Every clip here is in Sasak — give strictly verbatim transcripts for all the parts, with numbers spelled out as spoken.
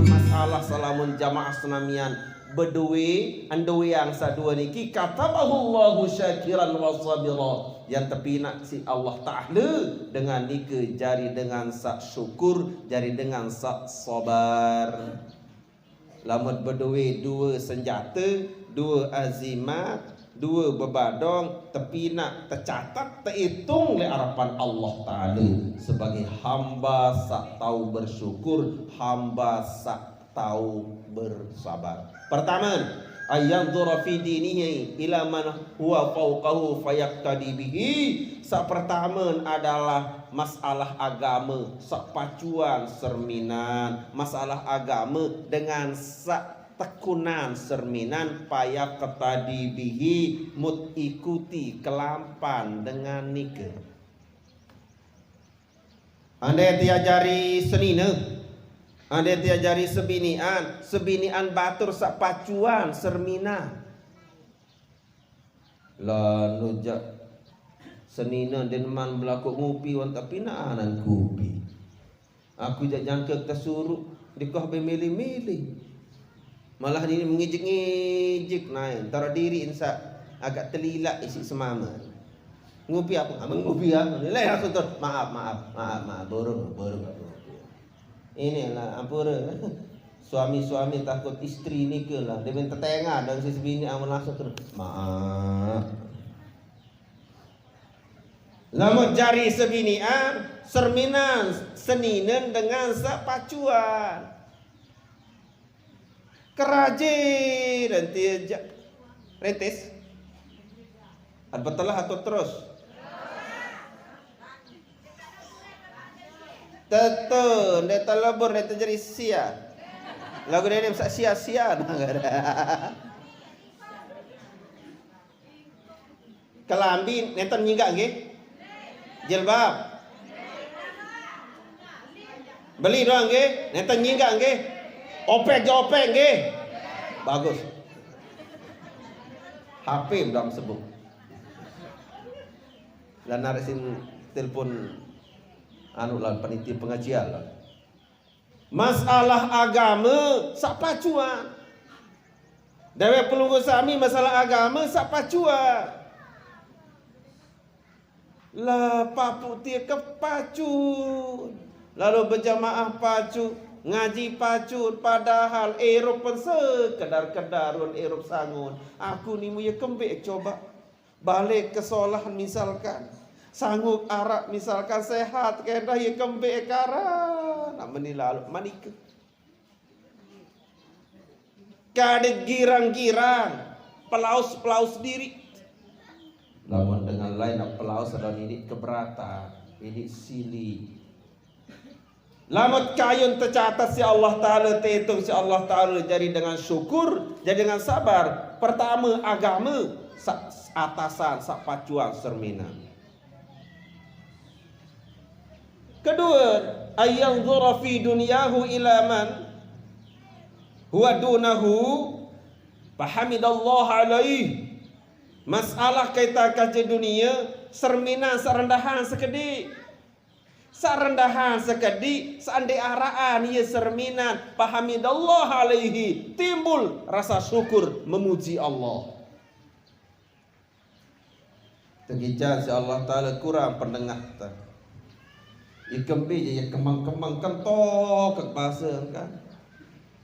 Masalah salamun jamaah senamian beduwe, anduwe yang sadua niki, katabahullahu syakiran wa sabira, yang tepinak si Allah Ta'ala dengan nike jari dengan sak syukur, jari dengan sak sabar. Lamun beduwe dua senjata, dua azimat, dua bebadong, tepinak, tecatat, teitung le arapan Allah Ta'ala sebagai hamba sak tau bersyukur, hamba sak tau bersabar. Pertama, ayyanzura fi dinihi ila man huwa fauqahu fayaqtadi bihi. Sak pertama adalah masalah agama, sak pacuan serminan masalah agama dengan sak tekunan serminan, fayaqtadi bihi, mut ikuti kelampan dengan nike. Andai tiajari senine, andai tiajari sebinian, sebinian batur sak pacuan serminan. Lalu jak senine den man belakuk ngupi wan tapi naanan kupi. Aku jak jangkek tesuruk dikoh bemilih-milih. Malah ini mengijik-ngijik naik, taruh diri insa agak telilak isi semama. Ngupi apa? Abang ngupi ya. Nilai langsung terus, "Maaf, maaf, maaf, maaf, burung, burung, burung." Inilah ampura. Suami-suami takut istri nike lah. Dia minta tengah dan si sebini amun langsung terus, "Maaf." Lamun jari sebinian, serminan, seninen dengan sak pacuan. Keraje dan tija-, rentis. Ada betelah atau terus? Tetu, ndak telebur, ndak terjadi sia. Lagu dia ni besar sia-sia. Kelambi nenten nyinggak nggih? Jilbab. Beli doang nggih? Nenten nyinggak nggih? Opek je opek nggih? Bagus. H P udah sebut. Dan narik sim telepon anu lan panitia pengajian lan. Masalah agama sak pacuan. Dewek pelungguh sami masalah agama sak pacuan. Lah papuk tie ke pacu. Lalu berjamaah pacu, ngaji pacu, padahal irup pun sekedar-kedar run irup sangun. Aku ni muya kembik coba. Balik ke solah misalkan. Sanggup arak misalkan sehat kedah ye kembik kara. Nak meni lalu manika. Kadit girang-girang, pelaus-pelaus diri. Lamun dengan lain nak pelaus ada ini keberatan, ini sili. Lamun kayun tercatat si Allah Ta'ala, terhitung si Allah Ta'ala, jadi dengan syukur, jadi dengan sabar. Pertama, agama, sa-, atasan, sak pacuan, serminan. Kedua, ayyanzura fi dunyahu ila man huwa dunahu, fahamidallah alaih. Masalah kaitan kaji dunia, serminan serendahan sekedi. Serendahan sekedi, seandai araan ia serminan, fahamidallah alaihi, timbul rasa syukur memuji Allah. Tegican si Allah Ta'ala kurang pendengah ta. Ikembi je ya kemang-kemang kentok ke bahasa kan.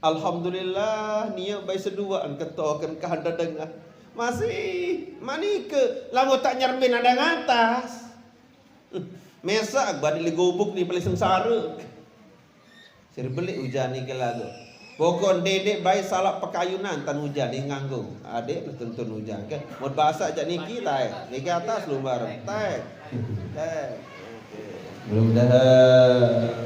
Alhamdulillah, nia bai sedua engketo ken kahanda dengah. Masih manike lamun tak nyermin ada ngatas. Mesak badi le gubuk ni paling sengsara. Sir belik ujan ni ke lagu. Pokok dedek baik salak pekayunan tan ujan ni nganggo. Adik tuntun ujan ke. Mau basah jak niki tai. Niki atas lumbar. Tai. Tai. Oke. Mudah-mudahan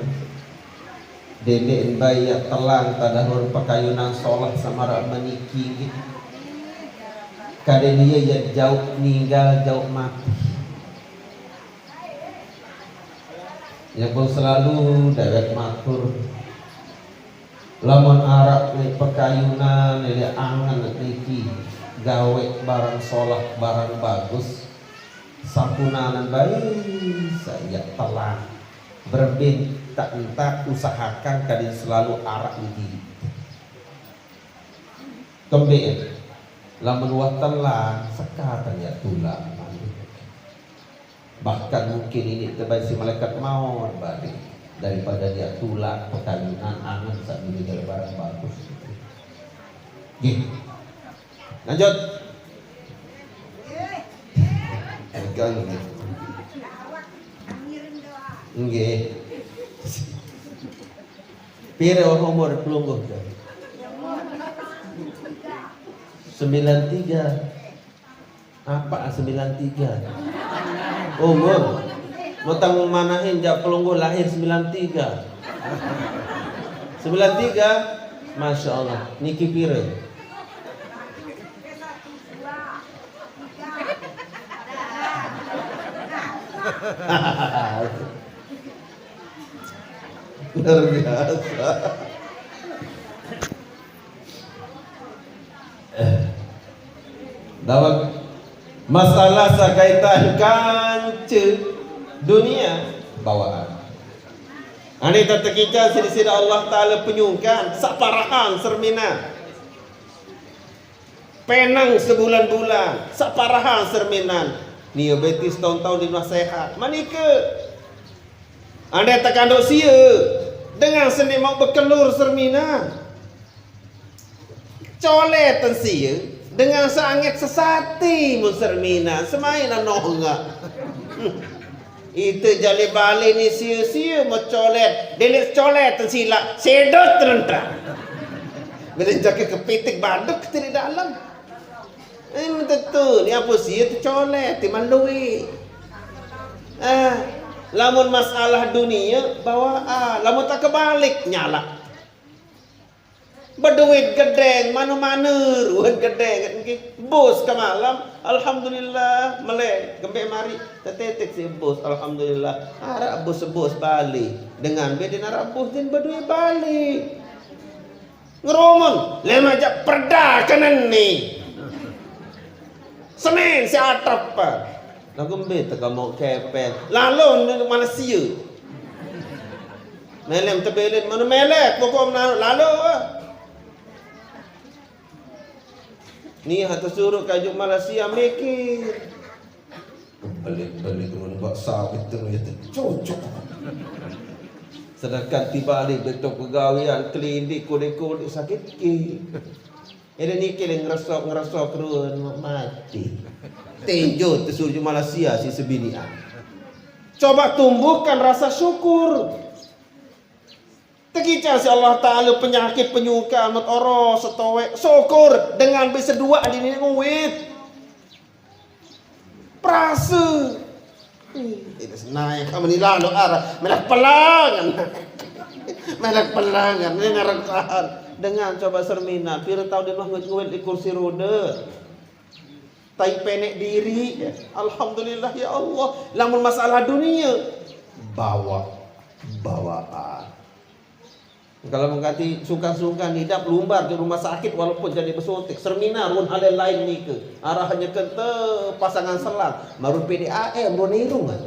dedek baik ya telang tadahur pekayunan solah sama rak meniki. Kadang dia ya jauh meninggal, jauh mati. Yang pun selalu dewek matur. Lamun arak ni pekayunan, ni angen niki gawe barang solah, barang bagus. Sampunanan baik saya telang. Berembe entak-entak usahakan kade selalu araq di diriq. Kembeq, lamun wah telang, sekatan yaq tulak. Bahkan mungkin ini tebai siq malaikat maut balik daripada yaq tulak pekawinan angen saq dulu jari barang bagus. Nggih. Lanjut. Pegang nggih. Nggih. Pire umur pelungguh? Sembilan tiga. Apa sembilan tiga? Umur. Mau tang manahin jaq pelungguh lahir sembilan tiga. Sembilan tiga. Masya Allah. Niki pire? Luar biasa. Dawet masalah saq kaitan kance dunie bawaq. Ane tetekican siq Deside Allah Taala penyungkan saq parahan serminan. Penang sebulan-bulan, saq parahan serminan. Nie betis taun-taun di nuah sehat. Manike. Ande tekandoq sie, dengan seni mauq bekelur serminan. Coletan sie, dengan saq anget sesati mun serminan, semain nongaq. Ite jale bale ni sie-sie mecolet, deleq colet silaq, sedot terentang. Belen jake kepitik baduk ketirik dalem. Ini tetu, ni ape sie tecolet, timan lueq. Ah, lamun masalah dunie, bawaq, ah, lamun tak kebalik, nyalaq. Beduit gedeng, mane-mane ruwet gedeng, nggih. Bos kemalem, alhamdulillah, melek, kembeq mariq, tetetek siq bos, alhamdulillah. Araq bos-bos bale, dengan be ndeqn araq bos, ndeqn beduit bale. Ngerumun, lemaq jaq perda kenen ni. Senin siq atep. Laguq mbe teka mauq kepeng. Lalo ni Malaysia. Melem tebelen mane melek pokok mena-, lalo. Ni ha tesuruq kaju Malaysia mikir. Balik-balik ruen bak sawit tu ya cocok. Sedangkan tiba hari betok pegawean, kelindik, kodeq-kodeq sakit ke. Ede niki le ngeresok-ngeresok ruen mati. Tinjo tesuruq Malaysia si sebinian. Coba tumbuhkan rasa syukur. Tekican siq Allah Taala penyakit penyuka, met oro, setoweq, syukur dengan be seduaq dini nguit. Perase. Ih, ini senai, kamu ni lalu arah, melek pelangan. Melek pelangan, ini ngarang tahan. Dengan coba sermina, pire taun dia nguit-nguit di kursi roda. Tai peneq diriq. Alhamdulillah ya Allah. Lamun masalah dunie, bawaq, bawaqan. Kalau mengganti sungkan-sungkan idap lumbar di rumah sakit walaupun jadi besotik, sermina ruen hal lain nike. Arah nyeken te pasangan selang, marun P D A M, ruen irung kan.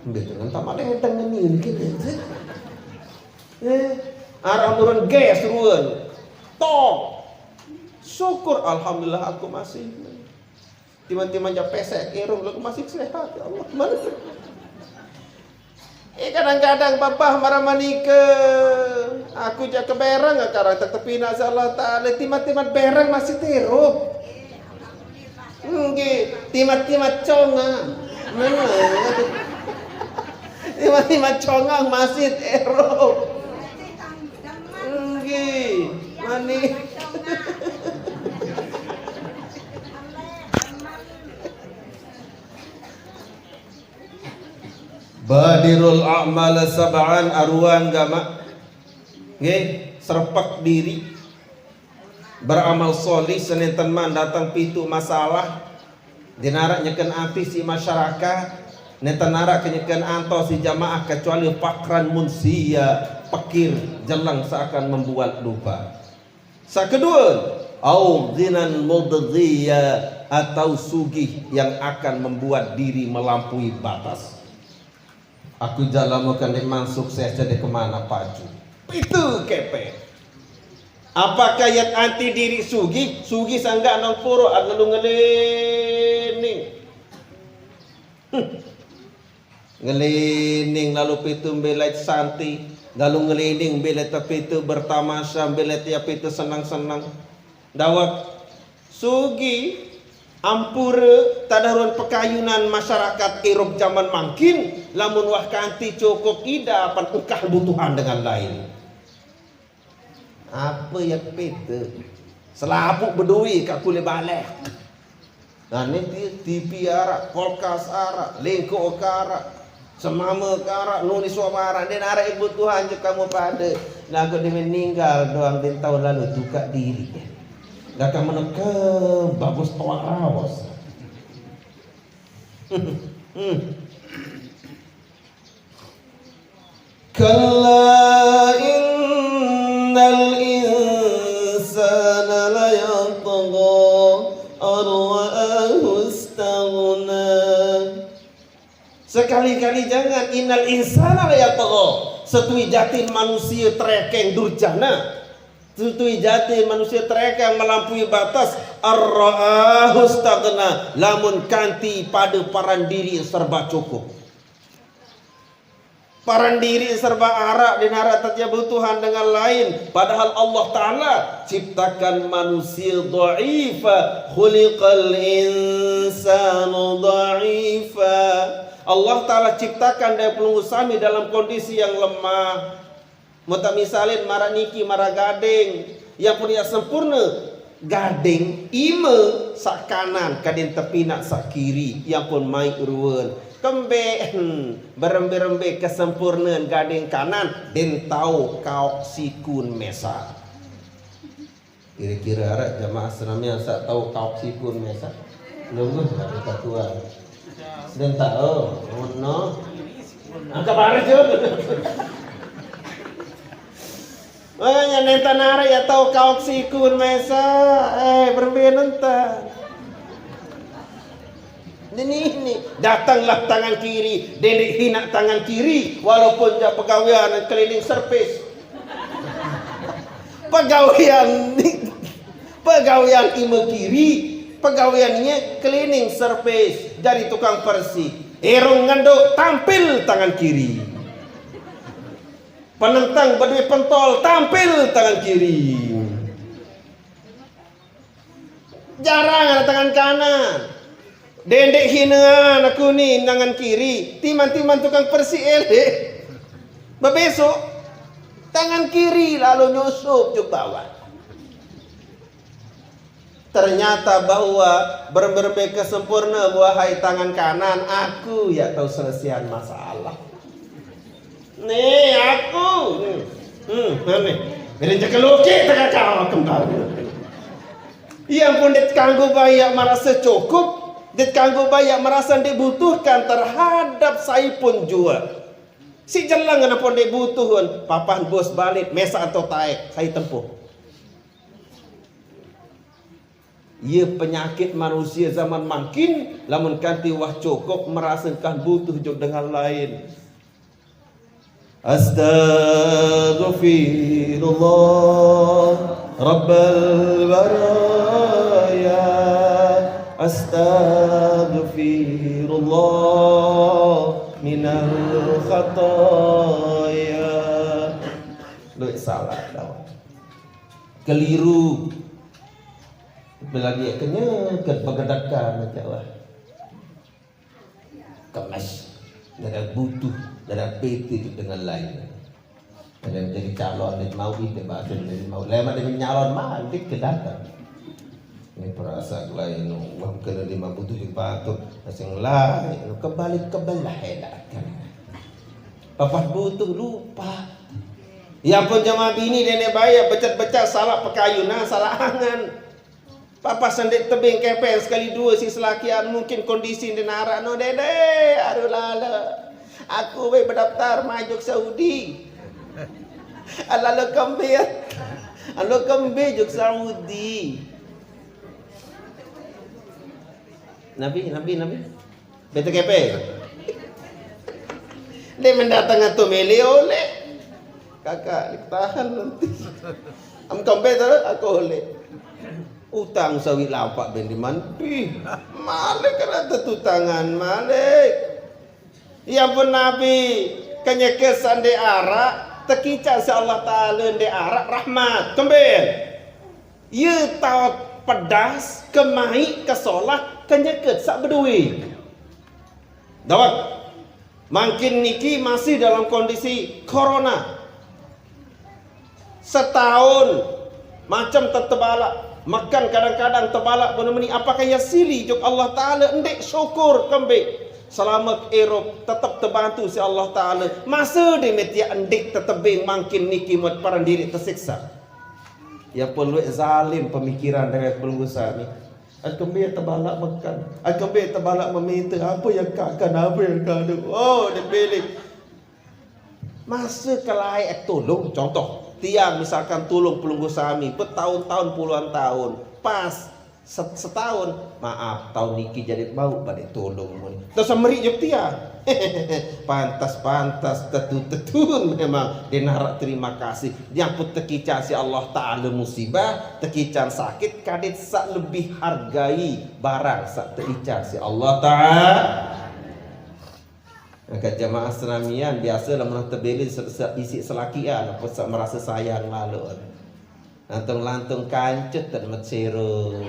Mbe dengan tamat ledeng ni nike. Eh, arah murun gas ruen. Tok. Syukur, alhamdulillah aku masih. Timan-timan jaq pesek, irung laguq masih sehat, ya Allah. Mana? Eh, kadang-kadang babah maraq manike, aku jaq kebereng, karang tetepinak siq Allah Taala, timan-timan bereng masih tirup. Nggih, timan-timan congang. Nah. Timan-timan congang masih tirup. Nggih, mani. Badirul a'mala sab'an, aruan gamaq. Nggih, serepek diriq. Beramal sholih, senenten man dateng pituq masalah. Ndeqn araq nyeken ati siq masyarakat, nenten araq kenyeken antos siq jamaah kecuali faqran munsiya, pekir jeleng seakan membuat lupa. Saq kedue, au ghinan mudghiya, atau sugih yang akan membuat diri melampaui batas. Aku jala makan di man sukses jadi kemana paju. Pitu kepe. Apakah yat anti diri sugih? Sugih sangga nang poro, ah, ngelu ngelining. Ngelining lalu pitu mbelai santi, lalu ngelining mbelai pitu bertamasya, mbelai ya pitu senang-senang. Dawat sugi ampura tadaruan pekayunan masyarakat Eropa zaman mangkin, lamun wah kanti cukup ida pan engkah butuhan dengan lain. Apa yang pete? Selapuk bedui kat kulit balai. Nah, ni ti-, T V arak, kulkas arak, lengkok arak, semama arak, nuni suama arak. Dia arak ibu Tuhan je kamu pada. Lagu dia meninggal doang di tahun lalu tukar diri. Dah kamu neka bagus tuan rawas. Hmm. كلا إن الإنسان ليطغى أن رآه استغنى. Sekali-kali jangan, innal insana layatgha. Setui jatin manusia terekeng durjana. Setui jatin manusia terekeng melampaui batas. Ar-ra'ahu istaghna. Lamun kanti pada paran diri serba cukup. Paran diri serba arak, di narak tetiap butuhan dengan lain. Padahal Allah Ta'ala ciptakan manusia dhaifa. Khuliqal insanu dhaifa. Allah Ta'ala ciptakan dari pelunggu sami dalam kondisi yang lemah. Mata misalin mara niki mara gading. Yang pun ia sempurna. Gading, ima sak kanan, kadin tepinak sak kiri, yang pun mai ruan. Kembe, hmm, berembe-rembe kesempurnaan gading kanan, den tau kauk sikun mesa. Kira-kira arak jamaah senamian sak tau kauk sikun mesa? Belum, ada katuan. Den tau, oh no. Angkat barang je. Makanya nenta narak ya tau kauk sikun mesa. Eh, berembe nenta. Ini, ini. Datanglah tangan kiri, dendek hinak tangan kiri, walaupun ja pegawean keliling servis. Pegawean, pegawean ima kiri, pegaweannya cleaning service, jadi tukang bersih. Irung ngenduk, tampil tangan kiri. Penentang bedui pentol, tampil tangan kiri. Jarang ada tangan kanan. Dendek hinaan aku ni tangan kiri. Timan-timan tukang bersih elek. Bebesok, tangan kiri lalu nyusup juk bawah. Ternyata bahwa berembe kesempurna buahai tangan kanan, aku ya tahu selesaian masalah. Nih, aku. Hmm, hmm, nih. Beri cekelukik tengah kau kembali. Ia pun dit kanggo bayak merasa cukup, dit kanggo bayak merasa dibutuhkan terhadap sai pun jua. Si jelang ngena pun dibutuhkan, papan bos balik, mesa atau taek, sai tempuh. Ia penyakit manusia zaman mangkin, lamun kanti wah cukup merasakan butuh juk dengan lain. Astaghfirullah Rabbal baraya. Astaghfirullah minal khataya. Lu salah dah. Keliru. Apalagi kenyeket begedekan macam lah. Kemas, dada butuh, dada pete juk dengan lain. Ada jadi calon di mau, ide bahasa di mau. Lemak dia nyalon malik ke datang. Ini perasa lain, wah kena di mampu tujuh batu. Asing lain, kebalik kebelah edakan. Papat butuh lupa. Ya pun jamaah bini dene bayar, becat-becat salah pekayunan, salah angan. Papa sendik tebing kepeng sekali dua si selakian mungkin kondisi di narak no dede aru lala. Aku be bedaftar majuk Saudi. Lala kembe, lala kembe juk Saudi. Nabi, nabi, nabi. Bete kepe. Dia mendatang atau mele oleh. Kakak, ditahan nanti. Am kembe tu aku oleh. Utang sawi lampak ben di mandi. Malik kena tetutangan, malik. Ya pun Nabi, kenyeke sande arak, tekican si Allah Ta'ala nde arak rahmat. Kembe. Ye taut pedas, kemai, kesolah, kenyeket sak bedui. Dawat. Mangkin niki masih dalam kondisi corona. Setahun macam tetebalak, makan kadang-kadang tebalak benemeni. Apakah ya sili juk Allah Ta'ala? Ndik, syukur kembe. Selama erop tetap terbantu si Allah Ta'ala. Masa di metia ndik tetebing, mangkin niki mut paran diri tersiksa. Ya pun luwek zalim pemikiran dewek pelungguh sami. Ai kembe tebalak makan, ai kembe tebalak meminta, apa yang kak akan, apa yang kak ada. Oh, dia pilih. Masa kelai tolong, contoh, tiang misalkan tolong pelungguh sami bertahun-tahun, puluhan tahun, pas set-, setahun, maaf, tahun niki jadi bau balik tolong mun. Terus meri juk tiang. Pantas-pantas tetu-tetun memang dinarak terima kasih. Yang pun tekican si Allah Ta'ala musibah, tekican sakit, kadit sak lebih hargai barang sak tekican si Allah Ta'ala. Angkat jamaah senamian, biasa lah menang tebelin se-, se-, isi selakian, apa sak merasa sayang lalu. Lantung-lantung kancut dan mesero.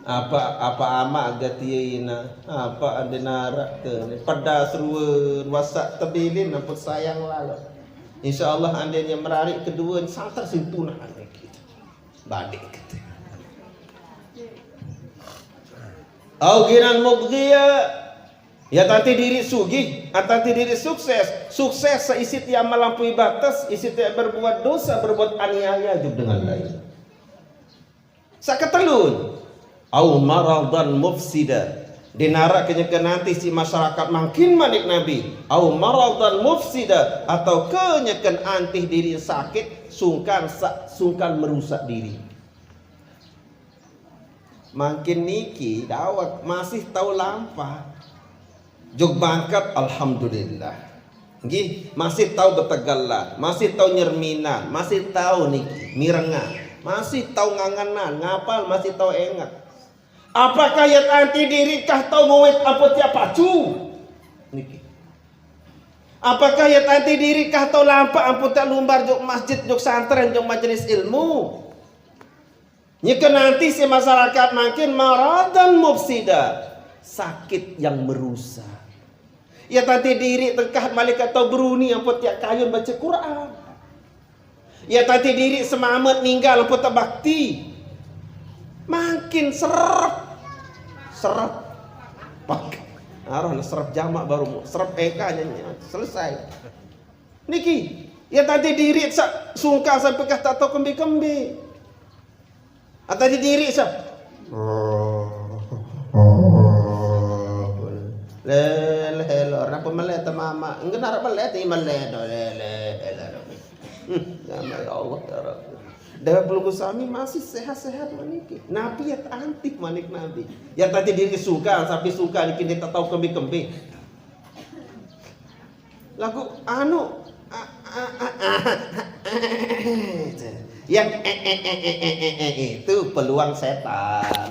Apa, apa amak gatia ina, apa ande narak ke ni. Pedas ruan, wasak tebilin, ampun sayang lalu. Insya Allah andainya merarik kedua, santer sintunah ande kita. Balik kita. Au ginan mubghia. Ya tanti diri sugih, tanti diri sukses. Sukses seisit yang melampaui batas, isit yang berbuat dosa, berbuat aniaya juk dengan lain. Saketelun, au maradan mufsida. Dinarak kenyeke nanti si masyarakat mangkin manik Nabi. Au maradan mufsida, atau kenyeken antih diri sakit, sungkan sa-, sungkan merusak diri. Mangkin niki dawek masih tau lampa. Juk bangkat, alhamdulillah. Nggih, masih tau betegelan, masih tau nyerminan, masih tau niki, mirengan, masih tau ngangenan, ngapal masih tau enget. Apakah ya tanti diri kah tau muwit ampun tiak pacu? Niki. Apakah ya tanti diri kah tau lampak ampun tiak lumbar juk masjid, juk santren, juk majelis ilmu? Nyeke nanti si masyarakat mangkin maradan mufsida, sakit yang merusak. Ya tanti diri tengkah malaikat tau beruni ampun tiak kayun baca Quran. Ya tanti diri semamet ninggal ampun tak bakti. Mangkin serep. Serep. Pak. Arah serep jamak baru mu. Serep eka nyanyi. Selesai. Niki. Ya tanti diri sa-, sungkan sampai kah tak tau kembe-kembe. Atau di diri sah. Lele lor, napa melete mama? Engke narak melete melete lele lor. Hmm, nama ya Allah ya Rabbi. Dewa pelungguh sami masih sehat-sehat maniki. Nabi ya antih manik Nabi. Ya tadi diri suka, sampai suka niki dia tak tahu kembe-kembe. Lagu anu, a-, a-, a-, a-, yang e, e, e, e, e, e, itu peluang setan.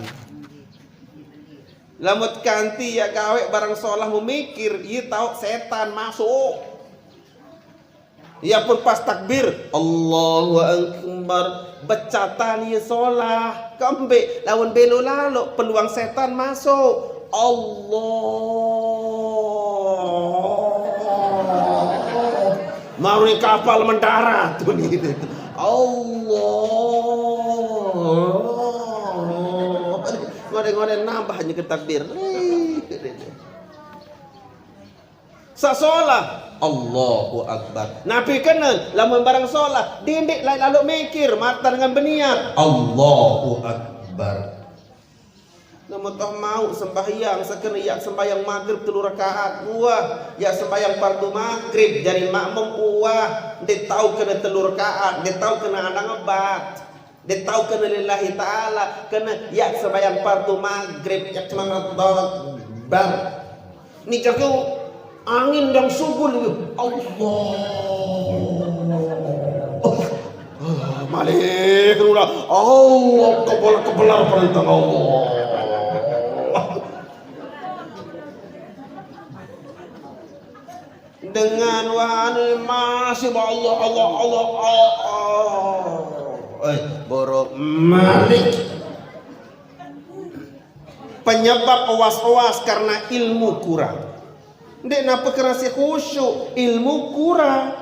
Lamut kanti ya gawe barang solah memikir, iya tahu setan masuk. Iya pun pas takbir, Allahu Akbar, becatan iya solah. Kembe lawan belo lalo, peluang setan masuk. Allah. Marui kapal mendarat tuh nih. Allah. Ngode-ngode nambah aja ke takbir. Sasolah. Allahu Akbar. Nabi kena lamun barang solah, dindik lain lalu mikir, mata dengan berniat. Allahu Akbar. Namun toh mau sembahyang, sekena yak sembahyang maghrib telu rakaat, wah, yak sembahyang fardu maghrib jadi makmum, wah, dia tahu kena telu rakaat, dia tahu kena anak ngebat. Dia tahu kena lillahi ta'ala, kena yak sembahyang fardu maghrib, yak sembahyang bar. Ni jago angin dan subul ni. Allah. Ah, malik keluar. Allah kebelar kebelar perintah Allah. Dengan wahana masih ba Allah, Allah, Allah, Allah. Eh, borok malik. Penyebab was-was karena ilmu kurang. Ndik napa kerasi khusyuk, ilmu kurang.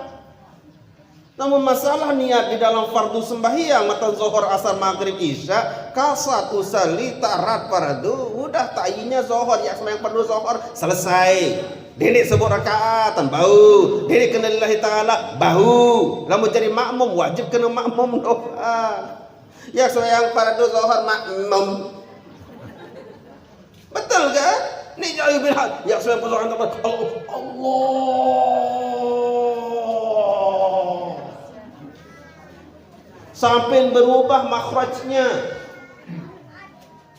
Namun masalah niat di dalam fardu sembahyang, matan Zohor, Asar, Maghrib, Isya, kasat, usalli, tarat, fardu, udah ta'inya Zohor, ya sembahyang fardu Zohor, selesai. Dini sebut rakaat, bau. Dini kena lillahi ta'ala, bau. Lamun jadi makmum, wajib kena makmum doa. Ya sembahyang fardu Zohor, makmum. Betul kan? Ni jauh bin hal. Ya sembahyang fardu Zohor, Allah. Sampai berubah makhrajnya.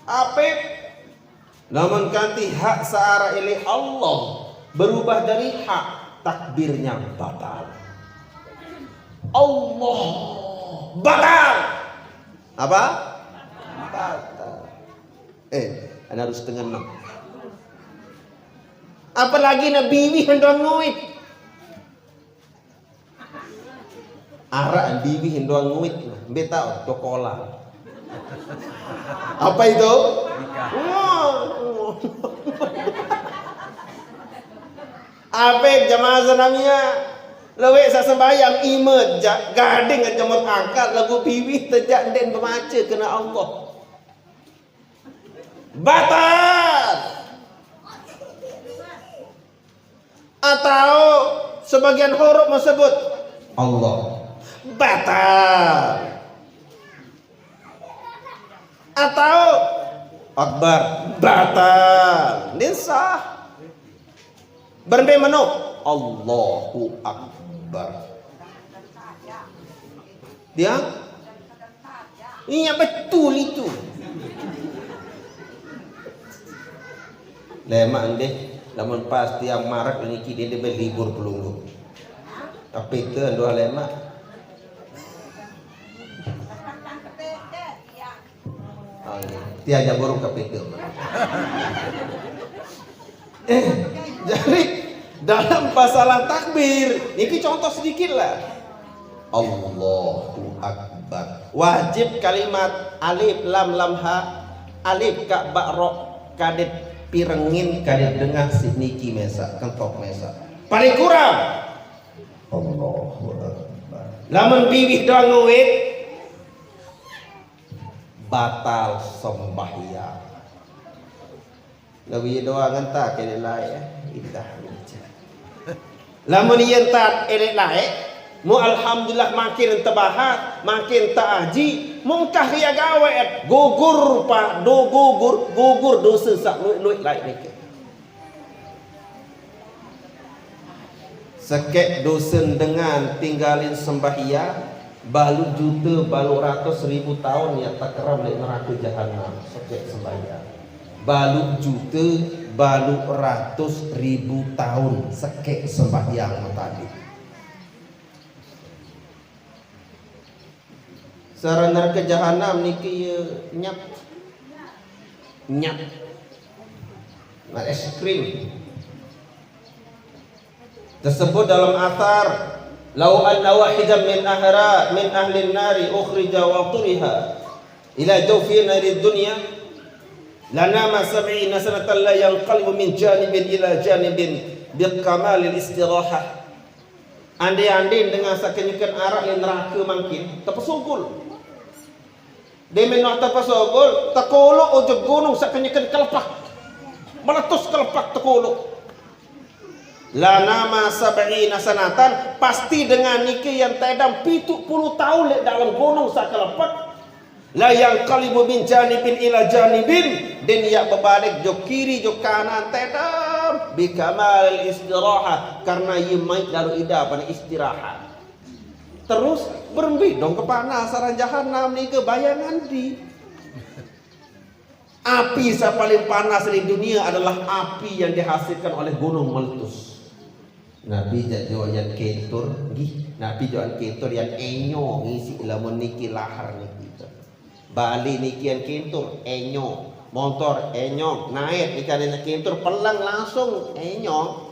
Apik. Lamun kanti hak searah ilih Allah berubah dari hak, takbirnya batal. Allah batal. Apa? Batal. Eh, ana harus setengah enam. Apalagi na biwih hendak nguit. Arak biwih hendak nguit. Beta cokola. Apa itu? Wah. Apa jamaah senamnya? Lewek sa sembahyang imet jak gading aja mot angkat lagu biwih tejak den pemaca kena Allah. Batal. Atau sebagian huruf tersebut Allah. Batal. Atau Akbar. Batal. Ini sah. Berembe meno? Allahu Akbar. Dia? Iya, betul itu. Lemak ndeh, lamun pas tiang marak niki dia, dia libur pelungguh. Tapi itu dua lemak. Oh, iya. Tiada burung kepikir. Eh, jadi dalam masalah takbir, ini contoh sedikit lah. Allahu Akbar. Wajib kalimat alif lam lam ha, alif ka ba ro, kadet pirengin, kadet dengah si niki mesa, kentok mesa. Paling kurang. Allahu Akbar. Lamun biwih doang nguit, batal sembahyang. Lagu iya doang entak ke lae, eh. Indah. Lamun iya entak elek lae, mu alhamdulillah makin tebahat, makin taaji, mungkah iya gawe, eh. Gugur pa, do gugur, gugur dosa sak luit-luit lae niki. Sekek dosen dengan tinggalin sembahyang, balu juta, balu ratus ribu tahun ya takeram lek neraka jahanam. Sekek sembahyang. Balu juta, balu ratus ribu tahun sekek sembahyang tadi. Sara neraka jahanam niki ya nyap. Nyap. Nah, es krim. Tersebut dalam athar, "Lau anna wahidan min ahra, min ahlin nari ukhrija wa turiha ila jawfi nari dunya, lanama sab'ina sanatan la yanqalibu min janibin ila janibin biqamalil istirahah." Ande-ande dengan sakenyeken arak di neraka mangkin, tepesugul. Demen noh tepesugul, tekolok ujung gunung sakenyeken kelepak. Meletus kelepak tekolok. Lanama sab'ina sanatan, pasti dengan niki yang tedam pitu puluh tahun lek dalam gunung sakelepak. La yanqalibu min janibin ila janibin, den yak bebalik jo kiri jo kanan tedam, bikamal istirahat, karena ye mait dalu ida pada istirahat. Terus berembe dong ke panas aran jahanam nike, bayangan di. Api yang paling panas di dunia adalah api yang dihasilkan oleh gunung meletus. Nabi jaq joq yan kentur, nggih. Nabi joq yan kentur yan enyo ngisi lamun niki lahar niki. Bale niki yan kentur, enyo. Montor, enyo. Naet niki yan kentur, peleng langsung, enyo.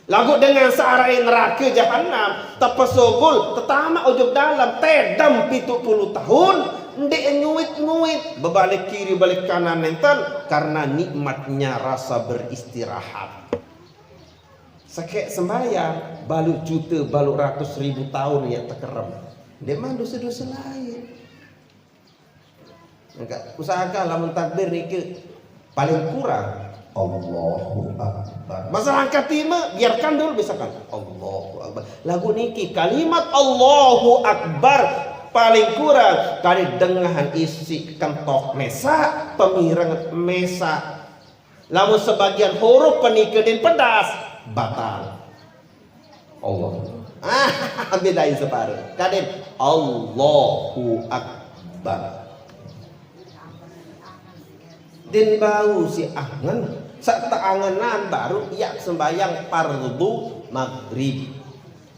Laguq dengan saq araq nerake jahanam, tepesugul, tetamaq ojok dalem, tedem pitu puluh taun, ndeq nguit-nguit, bebalik kiri, balik kanan nenten, karena nikmatnya rasa beristirahat. Sekeq sembahyang, baluq jute, baluq ratus ribu taun yaq tekerem. Ndeqman dose-dose lain. Enggak, usahakan lamun takbir niki paling kurang Allahu Akbar. Masalah angkat ime, biarkan dulu misalkan Allahu Akbar. Laguq niki kalimat Allahu Akbar paling kurang kali dengan isiq kentok mesaq, pemireng mesaq. Lamun sebagian huruf penike den pedas, batal. Allah. Ah, bedain separo. Kadin Allahu Akbar. Den bau siq angen, saq teangenan baruq yaq sembahyang fardu maghrib.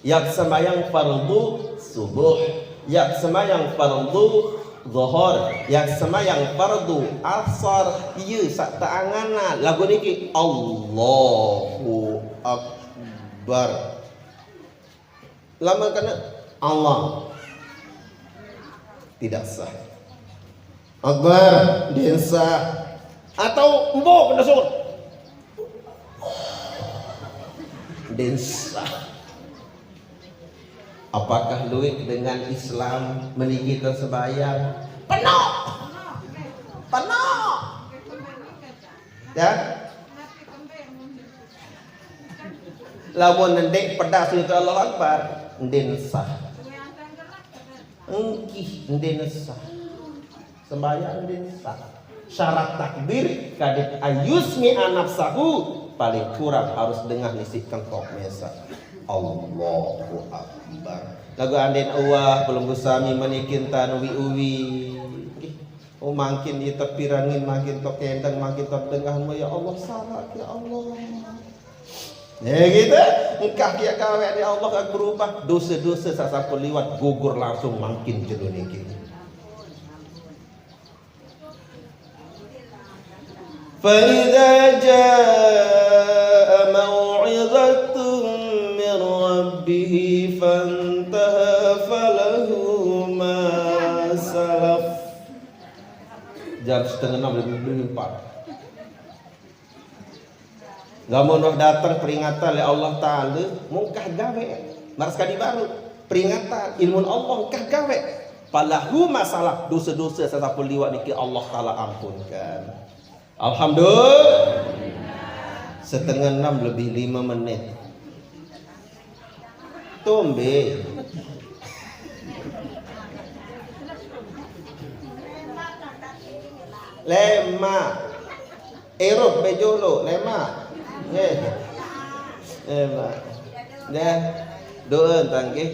Yaq sembahyang fardu subuh, yaq sembahyang fardu zuhur, yaq sembahyang fardu asar, iye saq teangenan. Laguq niki Allahu Akbar. Lamun kene Allah. Tidak sah. Akbar, ndeq sah. Atau mbok kene sut. Ndeq sah. Apakah lueq dengan Islam meninggikan sembahyang? Penoq. Penoq. Ya? Lamun ndeq pedas itu Allahu Akbar, ndeq sah. Engkih, ndeq sah. Sembahyang ndeq sah. Syarat takbir kadit ayusmi anafsahu, paling kurang harus dengah ngisi kengkok mesaq. Allahu Akbar. Laguq andin uwah pelungguh sami menikin tan uwi-uwi. Oh, mangkin ie tepirengin, mangkin to kendeng, mangkin to dengah, ya Allah, salaq, ya Allah. Ya gitu, engkah kiaq gaweq, ya Allah, gak berubah. Dose-dose saq sampun liwat gugur langsung mangkin jelo niki. فإذا جاء موعظة من ربه فانتهى فله ما سلف. Jam setengah enam lebih, lebih empat. Lamun wah dateng peringatan leq Allah Taala, mungkah gaweq. Maraq sekadi baruq. Peringatan, ilmun Allah, engkah gaweq. Falahu ma salaf, dose-dose saq sampun liwat niki Allah Taala ampunkan. Alhamdulillah. Setengah enam lebih lima menit. Tumbe. Lemaq. Eroq be jolo, lemaq. Eh. Lemaq. Deh. Doa entan nggih.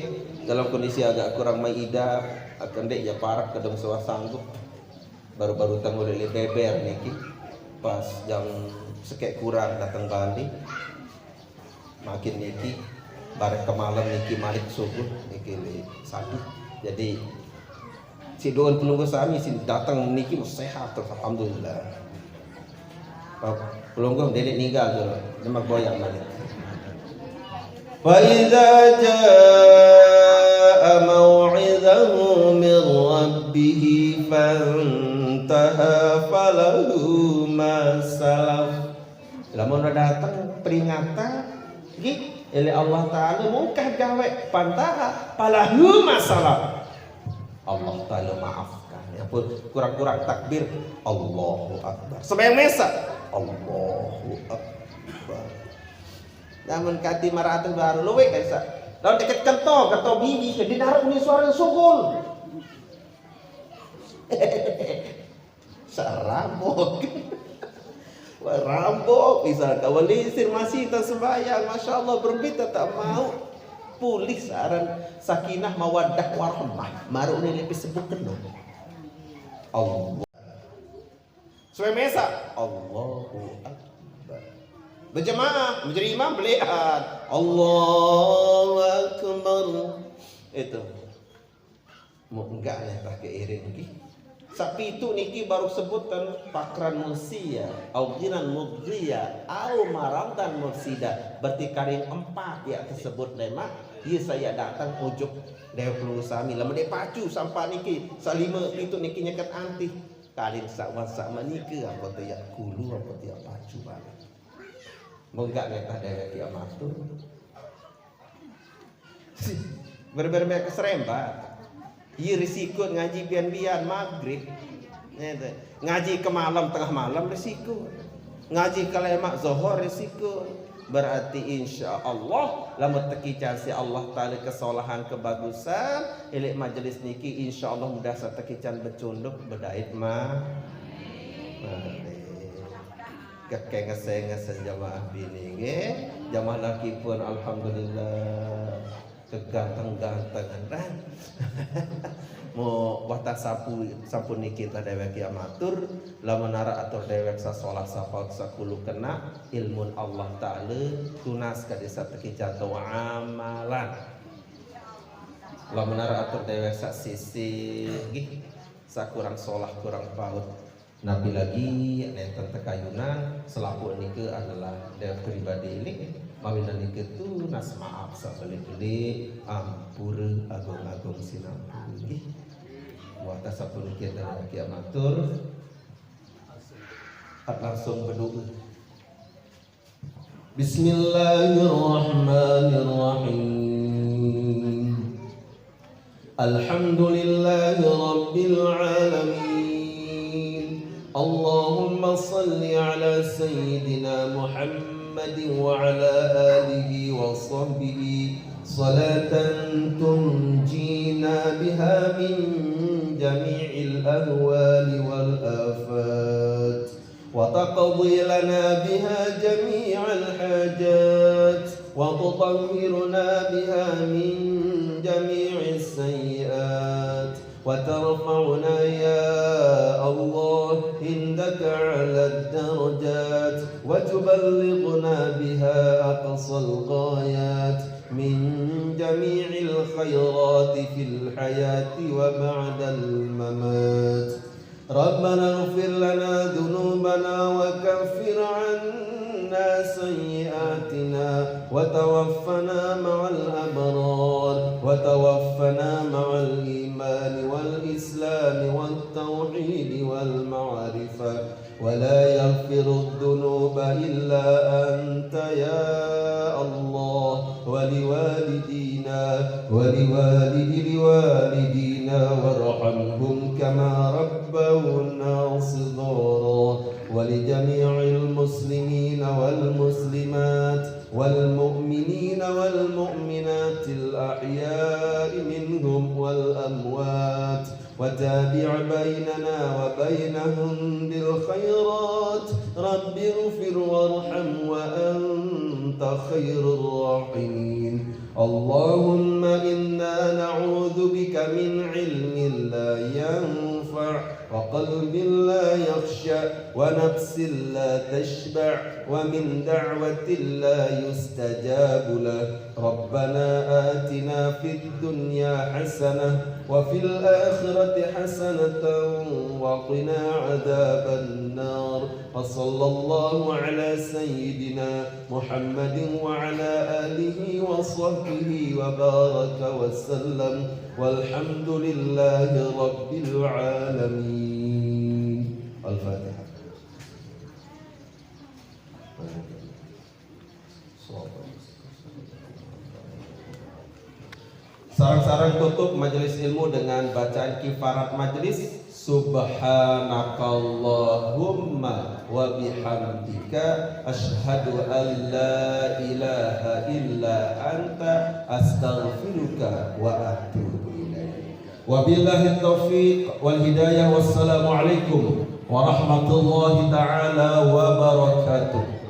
Dalam kondisi agak kurang maidah, akan dek ya parak kedeng sewah sanggup. Baru-baru teng udah beber niki. Pas jam sekek kurang dateng bali. Makin niki, bareng kemalem niki malik subuh niki li sadu. Jadi, si doon pelungguh sami sing dateng niki sehat terus, alhamdulillah. Oh, pelungguh ndeq ninggal dulu, ndeq goyang malik. فإذا جاء موعظة من ربه فانتهى فله ما سلف. Lamun udah dateng peringatan, nggih, leq Allah Taala mungkah gaweq, pantaha, falahu ma salaf. Allah Taala maafkan. Ya pun, kurang-kurang takbir, Allahu Akbar. Sembahyang mesaq, Allahu Akbar. Lamun kati maraq atur baru lueq kaisaq. Lamun deket kento, kento bibi, jadi naruh ni suara sugul. Saq rambok. Wah, rambok, misal kawan lisir masih tak sembahyang, masya Allah, berembe tak mau. Pulih saaran sakinah mawaddah warahmah. Maru ni lepi sebut kena. Allah. Semesa. Allahu Akbar. Berjemaah, menjadi imam, belian. Allahu Akbar. Itu. Mu enggak ni tah ke iring lagi. Sapitu niki baru sebutan pakran musia, au ginan mudria, au maramdan mufsida. Berarti karing empat ya tersebut lemak. Ia saya datang ujuk dewa peluru sami. Lama dia pacu sampai niki. Salima pitu niki nyeket antih. Karing sakwan sama niki apa tu ya kulu apa tu ya pacu banget. Mu enggak ni tah dewek ya matur. Berber ke seremba. Iya risiko ngaji bian-bian maghrib. Ngaji ke malam tengah malam risiko. Ngaji ke lemak zohor risiko. Berarti insya Allah lama tekican si Allah Ta'ala kesolahan kebagusan. Ilik majelis niki insya Allah mudah sa tekican becunduk bedait ma. Kekengesen-ngesen jamaah bini nggih. Jamaah laki pun alhamdulillah keganteng-gantengan kan. Mu watah sapu sampun niki tah dewek ya matur, lamun ara atur dewek sasolah sapaut sakulu kena ilmun Allah Ta'ala tunas ka desa tekican tu amalan. Lamun ara atur dewek sak sisi nggih sakurang solah kurang paut. Napi lagi nenten tekayunan selapuq nike adalah dewek pribadi ilik, mawinan nike tunas maaf sabeli-beli, ampura agung-agung sinampura nggih. Muatas sapuniki adalah kiam matur. At langsung berdoa. Bismillahirrahmanirrahim. Alhamdulillahi rabbil alamin. Allahumma salli ala sayyidina Muhammadin wa ala alihi wa sahbihi salatan tunjina biha min jami'il ahwali wal afat. وتقضي لنا بها جميع الحاجات، وتطهرنا بها من جميع السيئات، وترفعنا يا الله عندك على الدرجات، وتبلغنا بها أقصى الغايات من جميع الخيرات في الحياة وبعد الممات. ربنا اغفر لنا ذنوبنا وكفر عنا سيئاتنا وتوفنا مع الأبرار، وتوفنا مع الإيمان والإسلام والتوحيد والمعرفة، ولا يغفر الذنوب إلا أنت يا الله، ولوالدينا ولوالد لوالدينا وارحمهم كما ربونا صغارا، ولجميع المسلمين والمسلمات والمؤمنين والمؤمنات الأحياء منهم والأموات، وتابع بيننا وبينهم بالخيرات، رب اغفر وارحم وأنت خير الراحمين. اللهم إنا نعوذ بك من علم لا ينفع وقلب لا يخشع ونفس لا تشبع ومن دعوة لا يستجاب له. ربنا آتنا في الدنيا حسنة وفي الآخرة حسنة وقنا عذاب النار. وصلى الله على سيدنا محمد وعلى آله وصحبه وبارك وسلم. والحمد لله رب العالمين. الفاتحة. Sareng-sareng tutup majelis ilmu dengan bacaan kifarat majelis. Subhanakallahumma wa bihamdika, asyhadu an la ilaha illa anta, astaghfiruka wa atubu ilaik. Wabillahi taufiq wal hidayah. Wassalamualaikum warahmatullahi taala wabarakatuh.